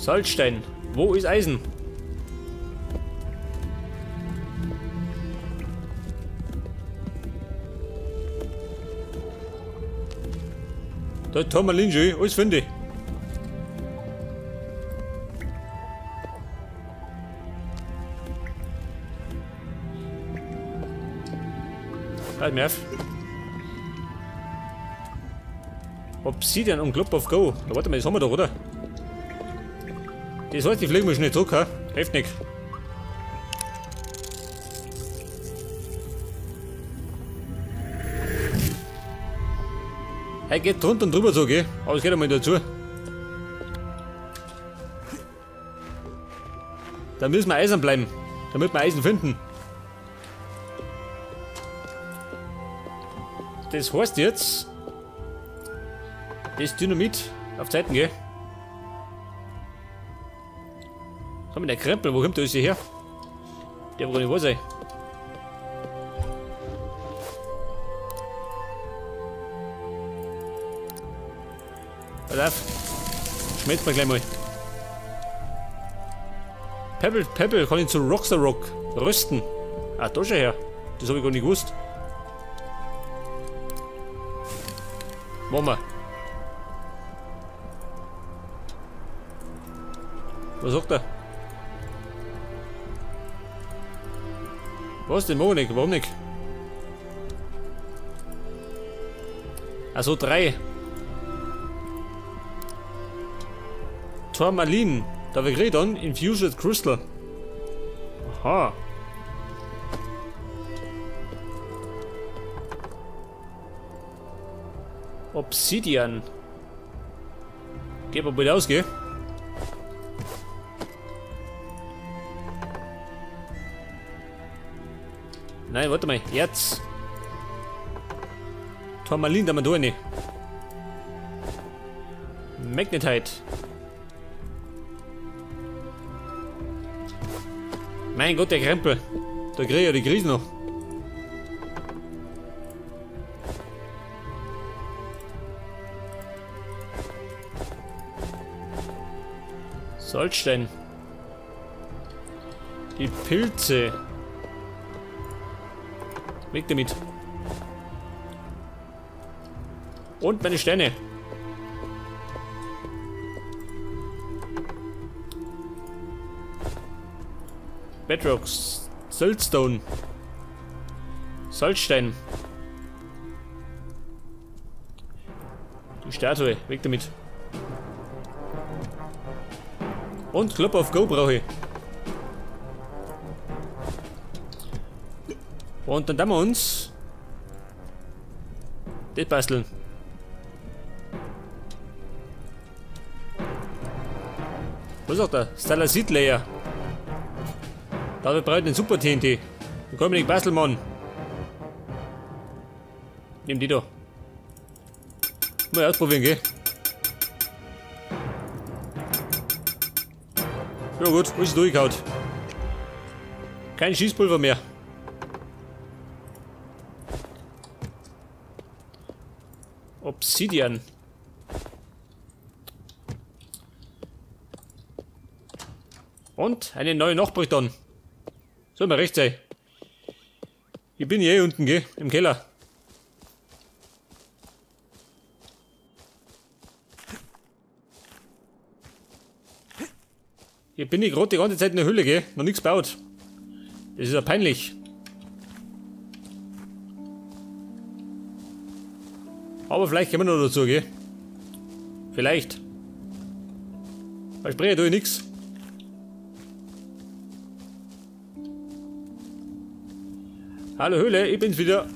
Salzstein. Wo ist Eisen? Da Turmalin schon, alles finde ich. Halt mir auf. Obsidian und Club of Go. Ja, warte mal, das haben wir doch, oder? Das heißt, ich fliege mal schnell zurück, ha? Hilft nicht. Er geht drunter und drüber so, gell? Aber es geht einmal dazu. Da müssen wir eisern bleiben, damit wir Eisen finden. Das heißt jetzt, das Dynamit auf Zeiten, gell? Komm, der Krempel, wo kommt der alles her? Der wo gar nicht wahr sein. Pass auf. Schmelzt mal gleich mal. Pebble, Pebble, kann ich zu Rockstar Rock rösten. Ah, da schon her. Das habe ich gar nicht gewusst. Machen wir. Was sagt er? Was denn? Warum nicht? Warum nicht? Also 3. Turmalin. Da wir dann Infused Crystal. Aha. Obsidian. Geht mal bitte aus, gell? Nein, warte mal. Jetzt. Turmalin, da man da nicht. Magnetite. Mein Gott, der Krempel. Da krieg ich ja die Krise noch. Salzstein. Die Pilze. Weg damit. Und meine Steine. Bedrocks. Siltstone. Salzstein. Die Statue. Weg damit. Und Club of Go brauche ich. Und dann tun wir uns das basteln. Was sagt er? Stalactit Layer. Da wir brauchen den Super TNT. Dann können wir nicht basteln, Mann. Nimm die da. Mal ausprobieren, gell? Ja gut, alles durchgehauen. Kein Schießpulver mehr. Obsidian. Und eine neue Nachbrichton. Soll mir recht sein. Ich bin hier unten, gell? Im Keller. Hier bin ich gerade die ganze Zeit in der Höhle, gell? Noch nichts gebaut. Das ist ja peinlich. Aber vielleicht kommen wir noch dazu, gell? Vielleicht. Verspreche tue ich nix. Hallo Höhle, ich bin's wieder.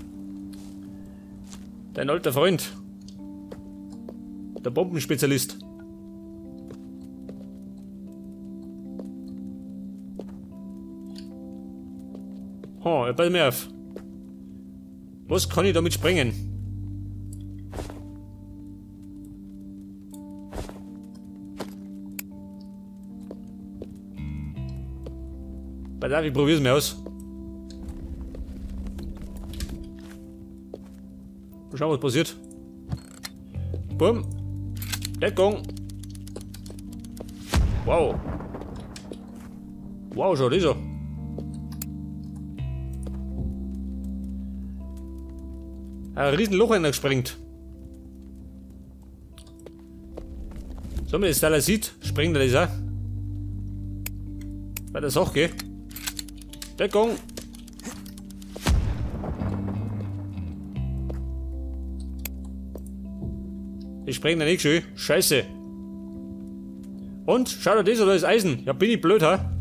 Dein alter Freund. Der Bombenspezialist. Oh, pass mir auf. Was kann ich damit sprengen? Pass auf, ich probier's mir aus. Mal schauen, was passiert. Bumm. Deckung. Wow. Wow, schau das an. Ein riesen Loch reingesprengt. So, wenn das da sieht, sprengt er das auch. Bei der Sache, gell? Deckung! Ich spreng da nicht schön. Scheiße. Und? Schau dir das oder ist Eisen? Ja, bin ich blöd, ha?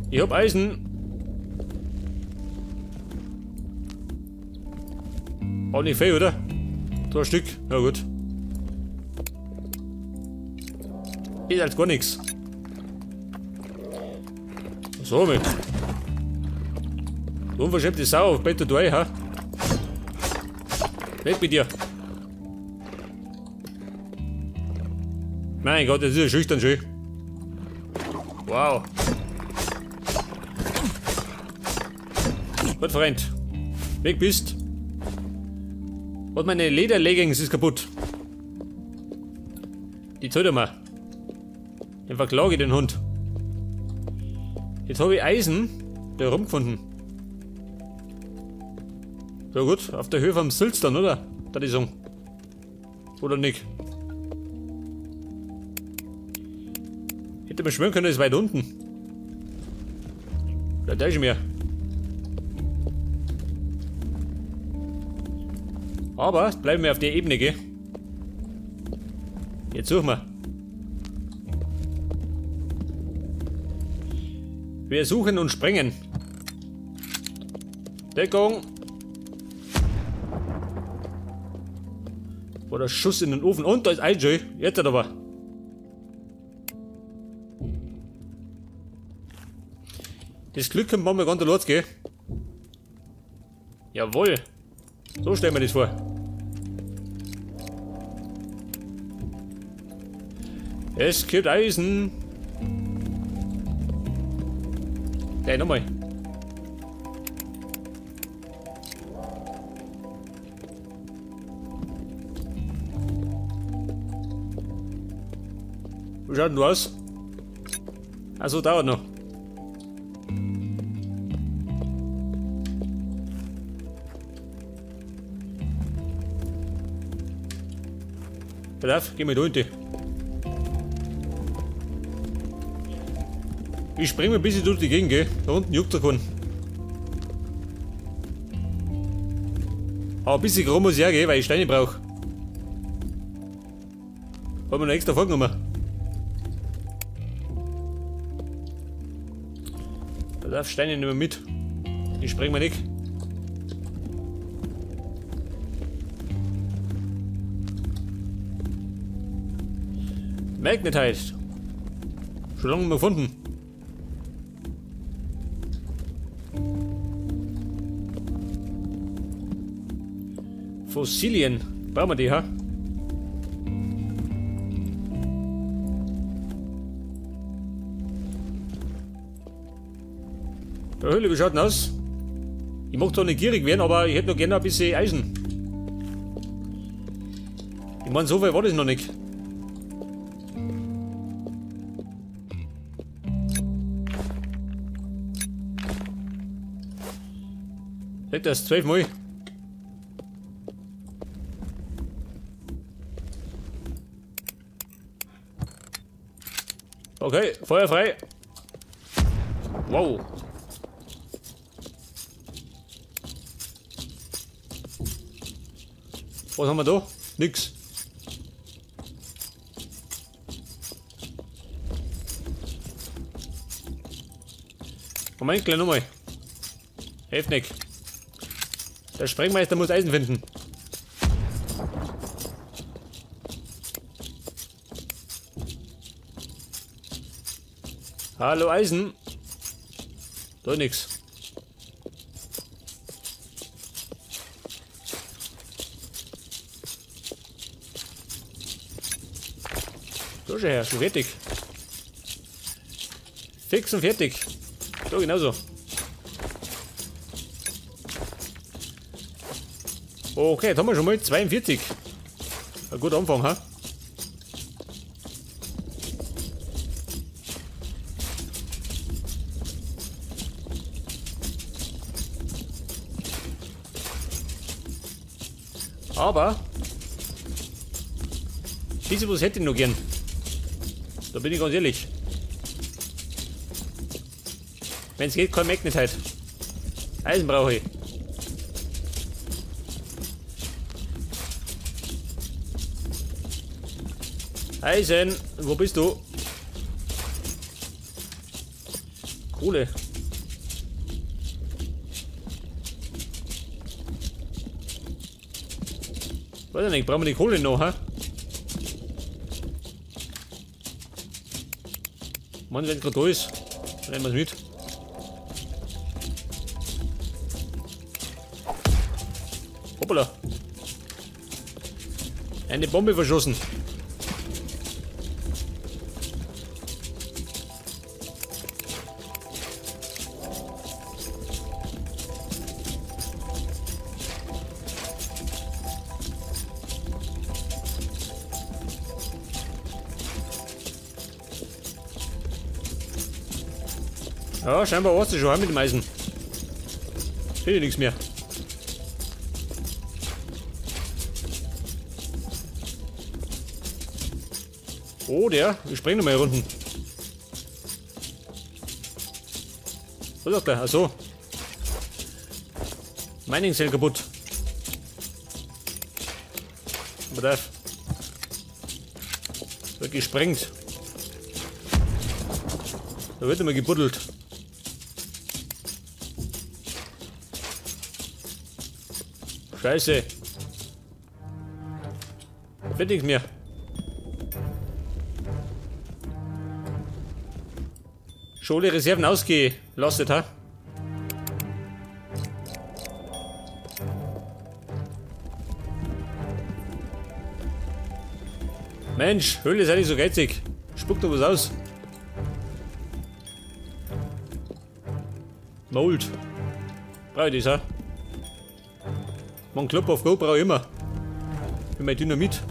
Ich hab Eisen. Auch nicht viel, oder? 2 Stück. Na gut. Ist als gar nichts. So, mit. Du unverschämte Sau, Bett du ha? Nicht mit dir. Mein Gott, das ist ja schüchtern schön. Wow. Gut, Freund. Weg bist. Und meine Lederleggings ist kaputt. Die zahlt er mal. Den verklage ich den Hund. Jetzt habe ich Eisen da rumgefunden. So gut, auf der Höhe vom Silz dann, oder? Da die sagen. Oder nicht? Hätte man schwören können, ist weit unten. Da ist mehr. Aber bleiben wir auf der Ebene, gell? Jetzt suchen wir. Wir suchen und sprengen. Deckung. Oder Schuss in den Ofen. Und da ist Eisen. Jetzt aber. Das Glück kommt manchmal ganz los, gell? Jawohl. So stellen wir das vor. Es gibt Eisen. Gleich nochmal. Wie schaut denn du aus? Also dauert noch. Pass auf, geh mal da unten. Ich spring mal ein bisschen durch die Gegend, gell? Da unten juckt der keinen. Aber ein bisschen rum muss ich auch gehen, weil ich Steine brauche. Hab mir noch extra vorgenommen. Pass auf, Steine nehmen wir mit. Ich spring mal nicht. Magnetite. Schon lange mal gefunden. Fossilien. Brauchen wir die, ha? Der Höhle, wie schaut denn aus? Ich mag zwar nicht gierig werden, aber ich hätte noch gerne ein bisschen Eisen. Ich meine, so weit war das noch nicht. Das 12 Mal. Okay, Feuer frei. Wow. Was haben wir da? Nix. Moment, gleich nochmal. Hilft nicht. Der Sprengmeister muss Eisen finden. Hallo Eisen. Da nix. So schon her, schon fertig. Fix und fertig. So genauso. Okay, jetzt haben wir schon mal 42. Ein guter Anfang, ha? Aber diese was hätte ich noch gern. Da bin ich ganz ehrlich. Wenn es geht, kein Magnet halt. Eisen brauche ich. Eisen, wo bist du? Kohle. Weiß ich nicht, brauchen wir die Kohle noch, hä? Mann, wenn es gerade da ist, dann nehmen wir es mit. Hoppala. Eine Bombe verschossen. Ja, scheinbar war's das schon mit dem Eisen. Finde ich nichts mehr. Oh, der. Ich spring nochmal hier unten. Was ist der? Achso. Mining Cell kaputt. Aber darf. Wird gesprengt. Da wird immer gebuddelt. Scheiße. Wird nichts mehr. Schon alle Reserven ausgelastet, ha? Mensch, Höhle sei nicht so geizig. Spuckt doch was aus. Mold. Brauche ich das, ha? Man, Klopf auf Go brauche ich immer. Für mein Dynamit.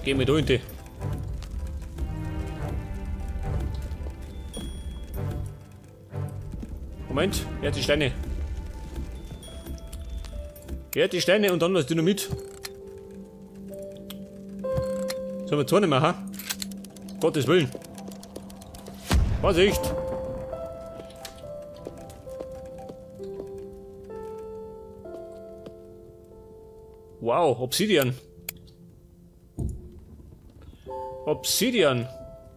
Gehen wir da hinten. Moment, wer hat die Steine? Wer hat die Steine und dann das Dynamit? Sollen wir Zorne machen? Gottes Willen. Vorsicht! Wow, Obsidian. Obsidian.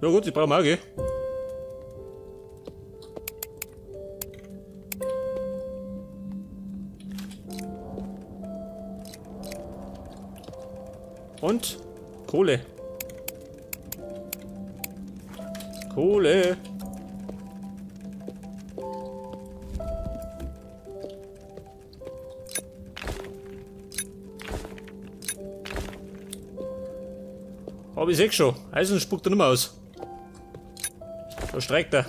Na gut, ich brauche auch, gell? Und Kohle. Kohle. Aber ich seh schon, Eisen spuckt er nicht mehr aus. Da streikt er.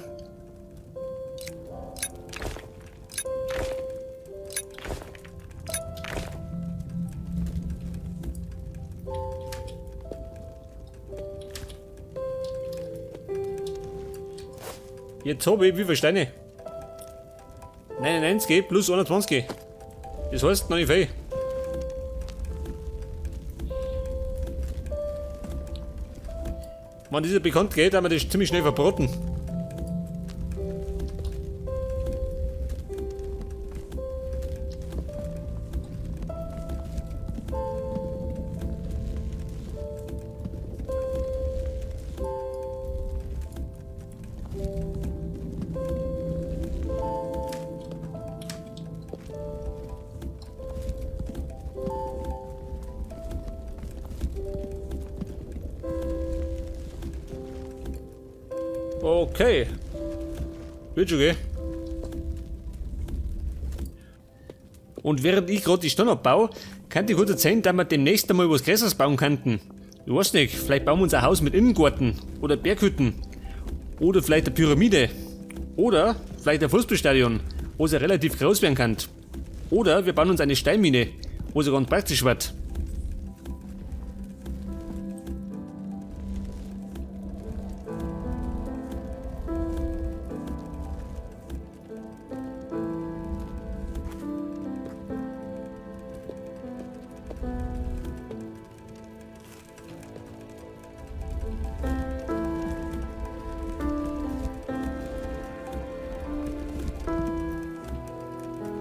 Jetzt habe ich wie viele Steine? 99 plus 21. Das heißt noch nicht viel. Wenn dieser bekannt geht, haben wir das ziemlich schnell verbraten. Okay. Wird schon gehen. Und während ich gerade die Steine abbaue, kann ich kurz erzählen, dass wir demnächst einmal was Größeres bauen könnten. Ich weiß nicht, vielleicht bauen wir uns ein Haus mit Innengarten oder Berghütten. Oder vielleicht eine Pyramide. Oder vielleicht ein Fußballstadion, wo es ja relativ groß werden kann. Oder wir bauen uns eine Steinmine, wo es ja ganz praktisch wird.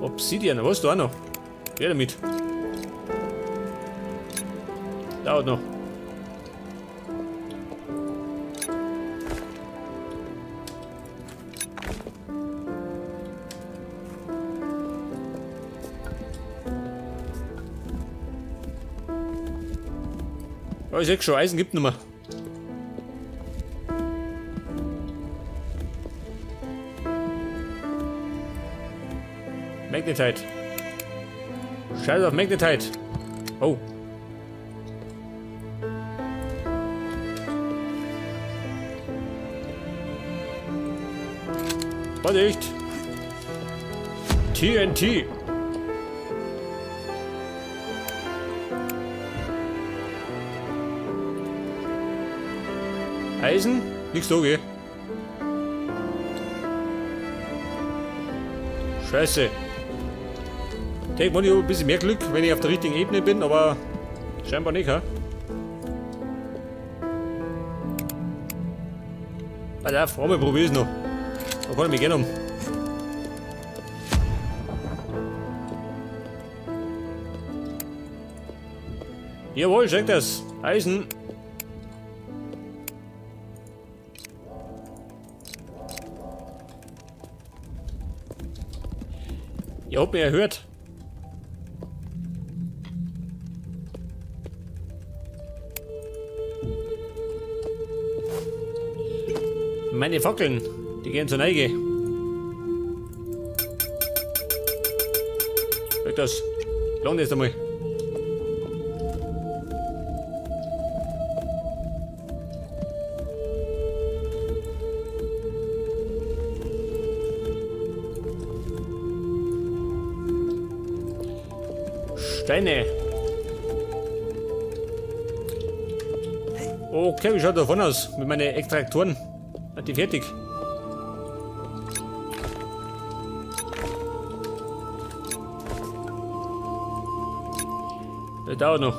Obsidian, was du auch noch? Wer damit? Dauert noch. Oh, ich seh schon, Eisen gibt nicht mehr. Magnetite. Scheiß auf Magnetite. Oh. Vorsicht. TNT. Eisen? Nix so, gell? Scheiße. Ich denke, ich habe ein bisschen mehr Glück, wenn ich auf der richtigen Ebene bin, aber scheinbar nicht, ha? Pass auf, einmal probier's noch. Da kann ich mich gerne um. Jawohl, check das. Eisen. Ihr habt mich erhört. Meine Fackeln, die gehen zur Neige. Weg das. Lang das einmal. Steine. Okay, wie schaut davon aus mit meinen Extraktoren? Hat die fertig? Das dauert noch.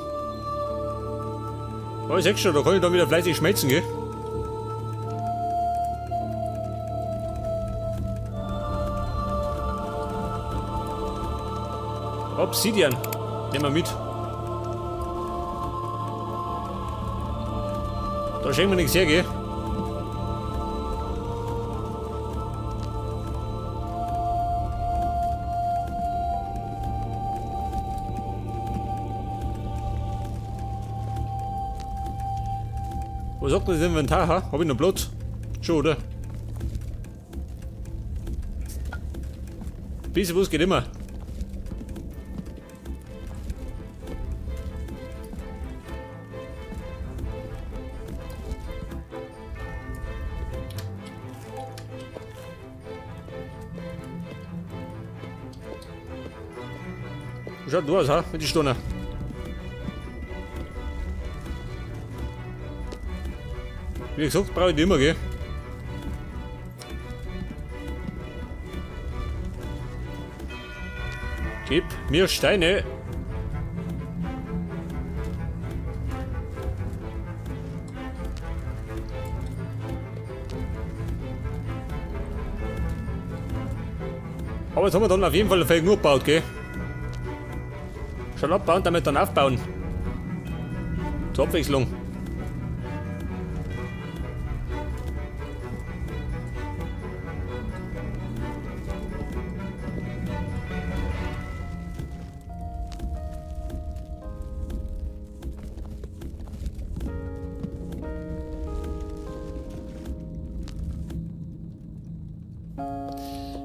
Oh, ich seh schon, da kann ich dann wieder fleißig schmelzen, gell? Obsidian. Nehmen wir mit. Da schenken wir nichts her, gell? Was sagt das Inventar? Ha? Hab ich noch Platz? Schon, oder? Bisschen was geht immer. Schaut du aus, ha? Mit den Stoner. Wie gesagt, brauche ich die immer, gell? Gib mir Steine. Aber jetzt haben wir dann auf jeden Fall nur gebaut, gell? Schon abbauen, damit dann aufbauen. Zur Abwechslung.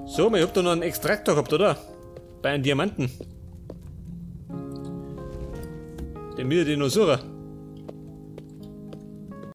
So, ich hab da noch einen Extraktor gehabt, oder? Bei einem Diamanten. Den will ich noch suchen.